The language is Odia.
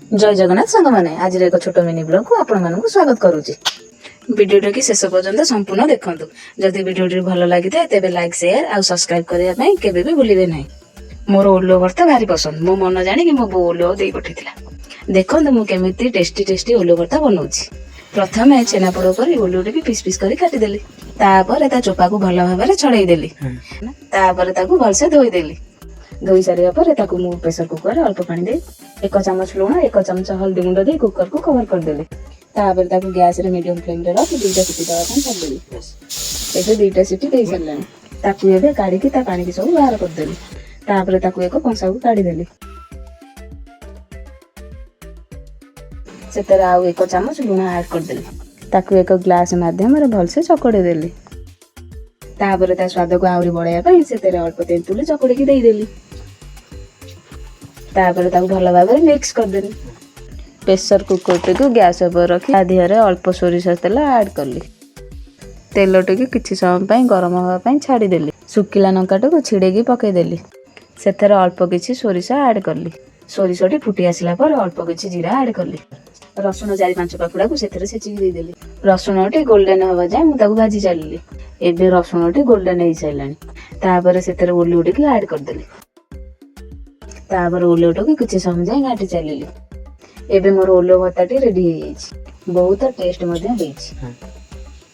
ଜୟ ଜଗନ୍ନାଥ ସାଙ୍ଗମାନେ, ଆଜିର ଏକ ଛୋଟ ମିନି ବ୍ଲଗକୁ ଆପଣମାନଙ୍କୁ ସ୍ୱାଗତ କରୁଛି। ଭିଡ଼ିଓଟିକି ଶେଷ ପର୍ଯ୍ୟନ୍ତ ସମ୍ପୂର୍ଣ୍ଣ ଦେଖନ୍ତୁ। ଯଦି ଭିଡ଼ିଓଟି ଭଲ ଲାଗିଥାଏ, ତେବେ ଲାଇକ୍, ସେୟାର ଆଉ ସବସ୍କ୍ରାଇବ କରିବା ପାଇଁ କେବେ ବି ଭୁଲିବେ ନାହିଁ। ମୋର ଓଲୁଅ ଭର୍ତ୍ତା ଭାରି ପସନ୍ଦ। ମୋ ମନ ଜାଣିକି ମୋ ବୋଉ ଓଲୁଅ ଦେଇ ପଠେଇଥିଲା। ଦେଖନ୍ତୁ, ମୁଁ କେମିତି ଟେଷ୍ଟି ଟେଷ୍ଟି ଓଲୁଅ ଭର୍ତ୍ତା ବନଉଛି। ପ୍ରଥମେ ଛେନାପୋଡ଼ କରି ଓଲୁଅଟିକି ପିସ୍ ପିସ୍ କରି କାଟିଦେଲି। ତାପରେ ତା ଚୋପାକୁ ଭଲ ଭାବରେ ଛଡ଼େଇ ଦେଲି। ତାପରେ ତାକୁ ଭଲସେ ଧୋଇଦେଲି। ଧୋଇ ସାରିବା ପରେ ତାକୁ ମୁଁ ପ୍ରେସର କୁକରରେ ଅଳ୍ପ ପାଣି ଦେଇ 1 ଚାମଚ ଲୁଣ, 1 ଚାମଚ ହଳଦୀ ଗୁଣ୍ଡ ଦେଇ କୁକରକୁ କଭର କରିଦେଲି। ତାପରେ ତାକୁ ଗ୍ୟାସରେ ମିଡିୟମ ଫ୍ଲେମରେ ରଖି ଦୁଇଟା ସିଟି ଦେବା ପାଇଁ ଛାଡ଼ିଦେଲି। ଏବେ ଦୁଇଟା ସିଟି ଦେଇ ସାରିଲାଣି। ତାକୁ ଏବେ କାଢ଼ିକି ତା ପାଣିକି ସବୁ ବାହାର କରିଦେଲି। ତାପରେ ତାକୁ ଏକ କଂସାକୁ କାଢ଼ିଦେଲି। ସେଥିରେ ଆଉ 1 ଚାମଚ ଲୁଣ ଆଡ୍ କରିଦେଲି। ତାକୁ ଏକ ଗ୍ଲାସ ମାଧ୍ୟମରେ ଭଲସେ ଚକଡ଼ି ଦେଲି। ତାପରେ ତା ସ୍ୱାଦକୁ ଆହୁରି ବଢ଼ାଇବା ପାଇଁ ସେଥିରେ ଅଳ୍ପ ତେନ୍ତୁଳି ଚକଡ଼ିକି ଦେଇଦେଲି। ତାପରେ ତାକୁ ଭଲ ଭାବରେ ମିକ୍ସ କରିଦେଲି। ପ୍ରେସର କୁକରଟିକୁ ଗ୍ୟାସ୍ ଉପରେ ରଖି ତା ଦେହରେ ଅଳ୍ପ ସୋରିଷ ତେଲ ଆଡ଼୍ କଲି। ତେଲଟିକୁ କିଛି ସମୟ ପାଇଁ ଗରମ ହେବା ପାଇଁ ଛାଡ଼ିଦେଲି। ଶୁଖିଲା ଲଙ୍କାଟିକୁ ଛିଡ଼େଇକି ପକାଇଦେଲି। ସେଥିରେ ଅଳ୍ପ କିଛି ସୋରିଷ ଆଡ଼୍ କଲି। ସୋରିଷଟି ଫୁଟି ଆସିଲା ପରେ ଅଳ୍ପ କିଛି ଜିରା ଆଡ଼୍ କଲି। ରସୁଣ 4-5 ପାଖୁଡ଼ାକୁ ସେଥିରେ ଛେଚିକି ଦେଇଦେଲି। ରସୁଣଟି ଗୋଲ୍ଡେନ୍ ହେବା ଯାଏଁ ମୁଁ ତାକୁ ଭାଜି ଚାଲିଲି। ଏବେ ରସୁଣଟି ଗୋଲ୍ଡେନ୍ ହେଇସାରିଲାଣି। ତାପରେ ସେଥିରେ ଓଲୁଟିକି ଆଡ଼୍ କରିଦେଲି। ତାପରେ ଓଲୁଟିକୁ କିଛି ସମୟ ଯାଏଁ ଘାଣ୍ଟି ଚାଲିଲି। ଏବେ ମୋର ଓଲୁଅ ଭର୍ତ୍ତାଟି ରେଡି ହେଇଯାଇଛି। ବହୁତ ଟେଷ୍ଟ ମଧ୍ୟ ହେଇଛି।